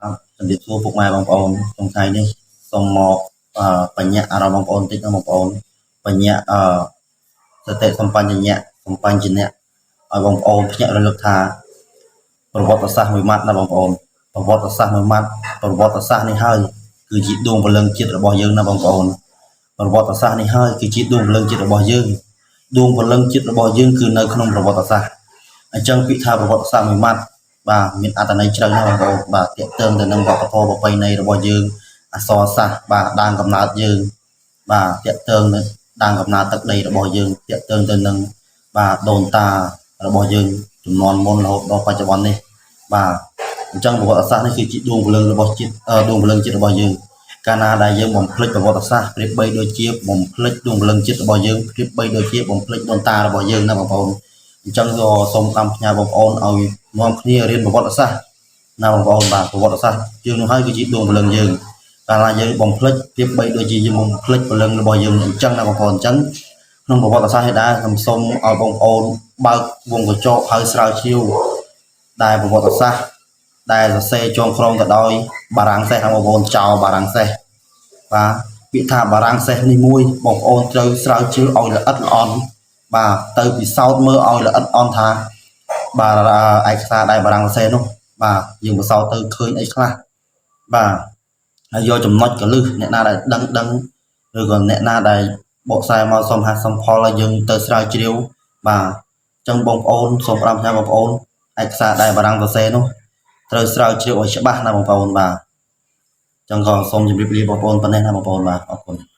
បាទជំរាបសួរពុកម៉ែបងប្អូនក្នុងថ្ងៃនេះសូមមកអឺបញ្ញាអារម្មណ៍បងប្អូនតិចណាបងប្អូនបញ្ញាអឺសតិសម្បញ្ញៈសម្បញ្ញៈឲ្យបងប្អូនភ្ញាក់រលឹកថាប្រវត្តិសាស្ត្រមួយម៉ាត់ណាបងប្អូនប្រវត្តិសាស្ត្រមួយម៉ាត់ប្រវត្តិសាស្ត្រនេះហើយគឺជាដួងព្រលឹងជាតិរបស់យើងណាបងប្អូនប្រវត្តិសាស្ត្រនេះហើយគឺជាដួងព្រលឹងជាតិរបស់យើងដួងព្រលឹងជាតិរបស់យើងគឺនៅក្នុងប្រវត្តិសាស្ត្រអញ្ចឹងពាក្យថាប្រវត្តិសាស្ត្រមួយម៉ាត់ បាទមានអត្ថន័យជ្រៅណាស់បងប្អូនបាទទាក់ទងទៅនឹងវប្បធម៌ប្រពៃណីរបស់យើងអក្សរសាស្ត្របាទដើមកំណើតយើងបាទទាក់ទងនឹងដើមកំណើតទឹកដីរបស់យើងទាក់ទងទៅនឹងបាទដូនតារបស់យើងចំនួនមុនរហូតដល់បច្ចុប្បន្ននេះបាទអញ្ចឹងប្រវត្តិសាស្ត្រនេះគឺជាដួងព្រលឹងរបស់ជាតិអឺដួងព្រលឹងជាតិរបស់យើងកាលណាដែលយើងបំភ្លេចប្រវត្តិសាស្ត្រប្រៀបបីដូចជាបំភ្លេចដួងព្រលឹងជាតិរបស់យើងប្រៀបបីដូចជាបំភ្លេចដូនតារបស់យើងណាបងប្អូនអញ្ចឹងក៏សូមតាមផ្ញើបងប្អូនឲ្យនាំគ្នារៀនប្រវត្តិសាស្ត្រណាបងប្អូនបាទប្រវត្តិសាស្ត្រយើងនោះហើយគឺជាដួងព្រលឹងយើងកាលណាយើងបំភ្លេចប្រៀបបីដូចជាយើងបំភ្លេចព្រលឹងរបស់យើងអញ្ចឹងណាបងប្អូនអញ្ចឹងក្នុងប្រវត្តិសាស្ត្រនេះដែរខ្ញុំសូមឲ្យបងប្អូនបើកវងកញ្ចក់ហើយស្រាវជ្រាវដែលប្រវត្តិសាស្ត្រដែលសរសេរចងក្រងទៅដោយបារាំងសេះណាបងប្អូនចោលបារាំងសេះបាទពាក្យថាបារាំងសេះនេះមួយបងប្អូនត្រូវស្រាវជ្រាវឲ្យល្អិតល្អន់បាទទៅពិសោធន៍មើលឲ្យល្អិតល្អន់ថា បាទឯកសារដែលបារាំងសរសេរនោះបាទយើងពិសោធន៍ទៅឃើញអីខ្លះបាទហើយយកចំណុចកលឹះអ្នកណាដែលដឹងដឹងឬក៏អ្នកណាដែលបកស្រាយមកសុំហាសុំផលឲ្យយើងទៅស្រាវជ្រាវបាទអញ្ចឹងបងប្អូនសូមផ្ដាំផ្ញើបងប្អូនឯកសារដែលបារាំងសរសេរនោះត្រូវស្រាវជ្រាវឲ្យច្បាស់ណាបងប្អូនបាទអញ្ចឹងក៏សូមជម្រាបលាបងប្អូនប៉ុណ្ណេះណាបងប្អូនបាទអរគុណ។